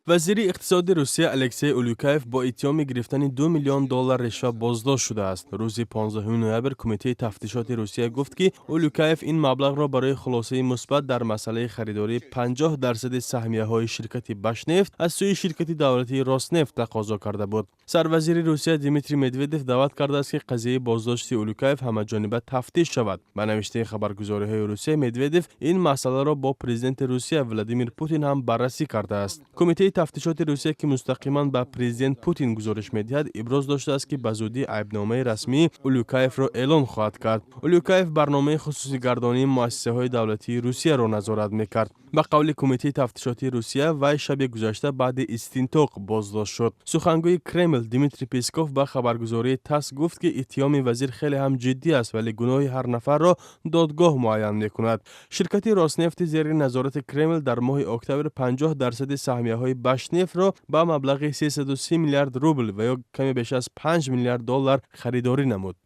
Вазири иқтисоди Русия Алексей Улюкаев бо иттиҳоми гирифтани 2 миллион доллар ришва боздошт шудааст. Рӯзи 15 ноябр Кумитаи тафтишоти Русия гуфт, ки Улюкаев ин маблағро барои хулосаи мусбат дар масъалаи харидории 50 дарсади саҳмияҳои ширкати Башнефт аз сӯи ширкати давлатии Роснефт тақозо карда буд. Сарвазири Русия Дмитрий Медведев даъват кардааст, ки қазияи боздошти Улюкаев ҳамаҷониба тафтиш шавад. Ба навиштаи хабаргузориҳои Русия, Медведев ин масъаларо бо президенти Русия Владимир Путин ҳам баррасӣ кардааст. Кумитаи тафтишоти Русия, ки мустақиман ба президент Путин гузориш медиҳад, иброз доштааст, ки ба зудӣ айбномаи расмии Улюкаевро эълон хоҳад кард. Улюкаев барномаи хусусигардонии муассисаҳои давлатии Русияро назорат мекард. Ба қавли Кумитаи тафтишотии Русия, вай шаби гузашта баъди истинтоқ боздошт шуд. Сухангӯи Кремл Дмитрий Песков ба хабаргузории ТАСС гуфт, ки иттиҳоми вазир хеле ҳам ҷиддӣ аст, вале гуноҳи ҳар нафарро додгоҳ муайян мекунад. Ширкати Роснефти зери назорати Кремл дар моҳи октябр 50 дарсади саҳмияҳои Башнефтро ба маблағи 330 миллиард рубл ва ё каме беш аз 5 миллиард доллар харидорӣ намуд.